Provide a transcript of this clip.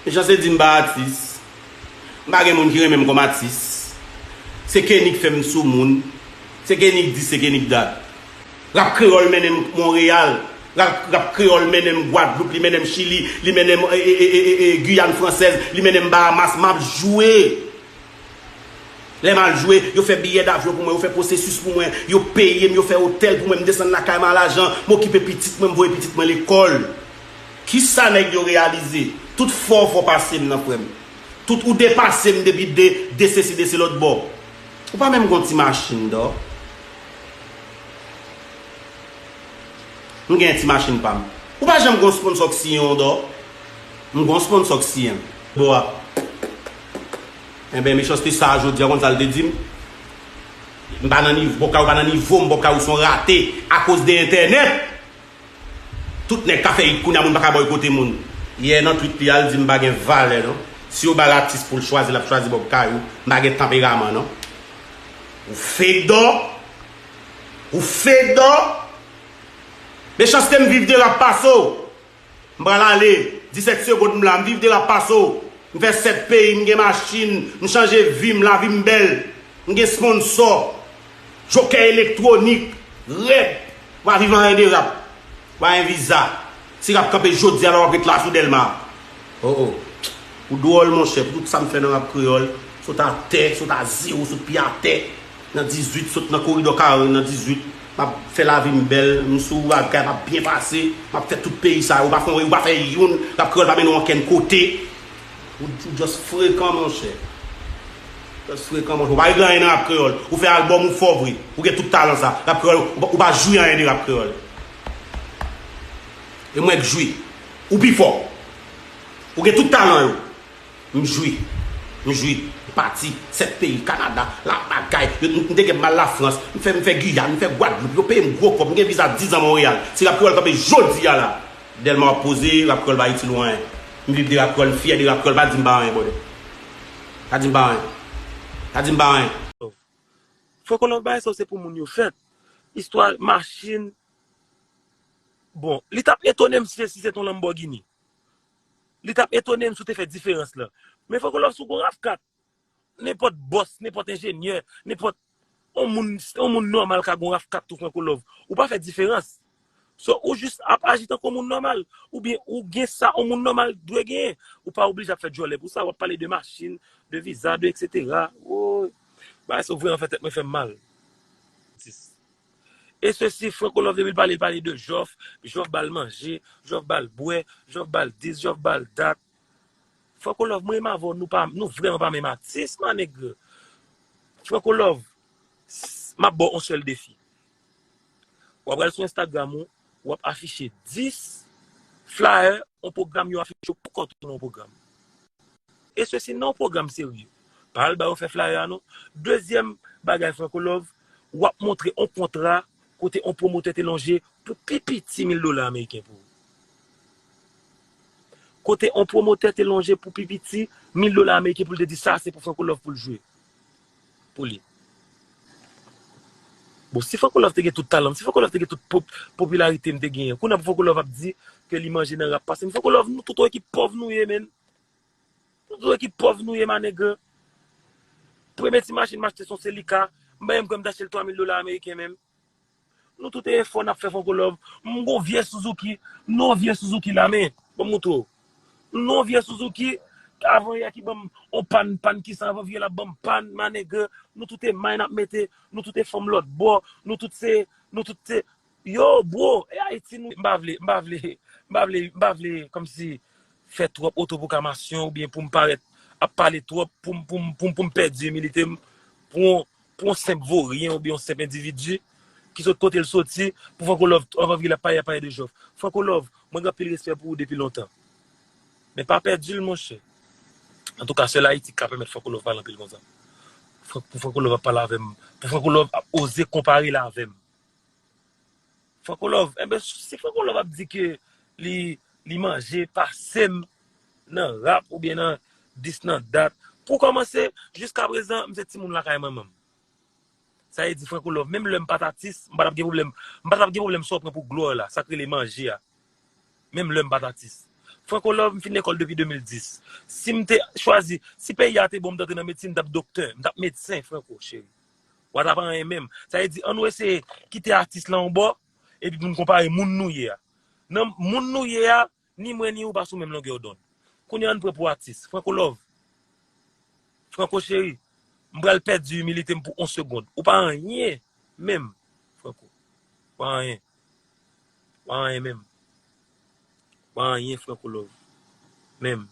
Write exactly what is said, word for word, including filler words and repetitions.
Mechanste di m pa atis. M pa gen moun ki renmen m kòm atis. Se Kenny k fè m sou moun. Se Kenny k di, se Kenny k dat. Rap kreyòl mennen m Monreyal. Rap, rap kreyòl mennen m Gwadloup, li mennen m Chili, li mennen m e, e, e, e, e, e, Giyàn Fransèz, li mennen m Bahamas. M ap jwe. Lè m al jwe, yo fè biyè davyon pou mwen, yo fè pwosesis pou mwen, yo peye m, yo fè otèl pou mwen, m desann lakay m a lajan, m okipe pitit mwen, m voye pitit mwen lekòl. Kisa nèg yo reyalize? Tout fò w fò pase m nan, frè m. Tout ou depase m depi de, de sesi, de se lòt bò. Ou pa menm gon ti machin, dò. M gen ti machin pa m. Ou pa janm gon sponsò k siyen w, dò. M gon sponsò k siyen m. Bò a. Enben, mechanste sa a jodi a, konn sa l te di m? M pa nan nivo, Bob Kayou pa nan nivo m, Bob Kayou se yon rate akoz de entènèt. Tout nèg ka fè it kounye a, moun pa ka bòykote moun. Yè nan tweet li a, l di m pa gen valè non. Si yo ba l atis pou l chwazi, l ap chwazi Bob Kayou. M pa gen tanperaman non. Ou fake dò. Ou fake dò. Mechanste m viv de rap pase w. M pral ale, disèt segonn m la, m viv de rap pase w. M fè sèt peyi, m gen machin, m chanje vi m, lavi m bèl. M gen sponsò, jokè elektwonik, rèd. W a viv anyen de rap. W a gen viza. Si rap kanpe jodi a la, w ap ret la sou Dèlma. Oh, oh. Ou dwòl, monchè, pou tout sa m fè nan rap kreyòl, sot atè, sot a zewo, sot pye atè. Nan dizuit, sot nan koridò karen, nan dizuit, m ap fè lavi m bèl, m sou bagay, m ap byen pase, m ap fè tout peyi sa yo, ou pa fè, ou pa fè youn, rap kreyòl pa mennen w ankenn kote. Ou, ou just frekan, monchè. Just frekan, monchè. Ou pa regle anyen nan rap kreyòl. Ou fè albòm, ou fò vre. Ou gen tout talan sa. Rap kreyòl, ou pa, ou pa jwi anyen de rap kreyòl. E mwen k jwi. Ou pi fò. Ou gen tout talan yo. M jwi. M jwi. M pati. Sèt peyi, Kanada, la bagay. Yo, m, m te gen m al Lafrans. M fè, m fè Giyàn, m fè Gwadloup. Yo peye m gwo kòb. M gen viza diz an Monreyal. Si rap kreyòl kanpe jodi a la, Dèlma w ap poze, rap kreyòl pa itil ou anyen. M viv de rap kreyòl, m fyè de rap kreyòl. Pa di m pa anyen, brother. Pa di m pa anyen. Pa di m pa anyen. Franco Love, bagay sa yo se pou moun yo fèt. Istwa machin. Bon, li t ap etone m si, si se t on Lamborghini. Li t ap etone m si w te fè diferans lan. Men Franco Love, si w gon RAV kat, nenpòt bòs, nenpòt enjenyè, nenpòt on moun, on moun nòmal ka gon RAV kat tou, Franco Love. Ou pa fè diferans. So, ou jis ap aji tankou on moun nòmal. Oubyen ou gen sa on moun nòmal dwe genyen. Ou pa oblije ap fè djòlè pou sa. W ap pale de machin, de viza, de etsetera. Woy. Bagay sa yo vrèman fè tèt mwen fè m mal. E sesi, Franco Love, depi l pale, l pale de Jòf, Jòf ba l manje, Jòf ba l bwè, Jòf ba l dis, Jòf ba l dat. Franco Love, mwen menm avè w, nou pa, nou vrèman pa menm atis, ma nèg. Franco Love, s-, m ap ba w on sèl defi. W ap pral sou Instagram ou, w ap afiche dis flyer, on pwogram yo afiche w poukò w tounen on pwogram. E sesi nan on pwogram serye. Pa al ba yo fè flyer a non. Dezyèm bagay Franco Love, w ap montre on kontra kote on pwomotè te lonje pou pi piti mil dola ameriken pou ou. Kote on pwomotè te lonje pou pi piti mil dola ameriken pou l te di sa se pou Franco Love pou l jwe. Pou li. Bon, si Franco Love te gen tout talan m, si Franco Love te gen tout pop-, popilarite m te genyen, kounye a pou Franco Love ap di ke li manje nan rap pase m. Franco Love, nou tout on ekip pòv nou ye, menn. Nou tout on ekip pòv nou ye, ma nèg. Premye ti machin m achte se on Celica. M pa menm kwè m t achte l twa mil dola ameriken menm. Nou tout e efò n ap fè Franco Love. M gon vye Suzuki. M nan on vye Suzuki la, men. Ban m moutre w. M nan on vye Suzuki. Avan yè ki ban m on pàn, pàn ki san avan vye la ban m pàn, ma nèg. Nou tout e may n ap mete. Nou tout e fanm lòt bò. Nou tout se, nou tout se, yo, bro, e Ayiti nou. M pa vle, m pa vle, m pa vle, m pa vle kòmsi fè twòp otopwoklamasyon oubyen pou m parèt ap pale twòp, pou m, pou m, pou m, pou m pèdi imilite m, pou yon, pou yon senp voryen oubyen yon senp endividi ki sot kote l soti, pou Franco Love, anvan vire l ap pale, ap pale de Jòf. Franco Love, mwen gen anpil respè pou ou depi lontan. Men pa pèdi l, monchè. Antouka, sèl Ayiti k ka pèmèt Franco Love pale anpil konsa. Fran-, pou Franco Love ap pale avè m, pou Franco Love ap oze konpare l avè m. Franco Love, enben, si Franco Love ap di ke li, li manje pase m nan rap oubyen nan dis nan dat, pou kòmanse, jiskaprezan, m se timoun lakay manman m. Sa vle di Franco Love, menm lè m pa t atis, m pa t ap gen pwoblèm, m pa t ap gen pwoblèm sa w pran pou glwa la, sa k rele manje a. Menm lè m pa t atis. Franco Love, m fin lekòl depi de mil dis. Si m te chwazi, si peyi a te bon, m t antre nan medsin, m t ap doktè, m t ap medsen, Franco, cheri. W a t ap anyen menm. Sa vle di, ann nou eseye kite atis lan yon bò, epi pou n konpare moun nou ye a. Nan moun nou ye a, ni mwen ni ou pa sou menm longè dond. Kounye a, ann pran pou atis. Franco Love. Franco cheri, m pral pèdi imilite m pou yon segonn. Ou pa anyen menm, Franco. Ou pa anyen. Ou pa anyen menm. Ou pa anyen, Franco Love. Menm.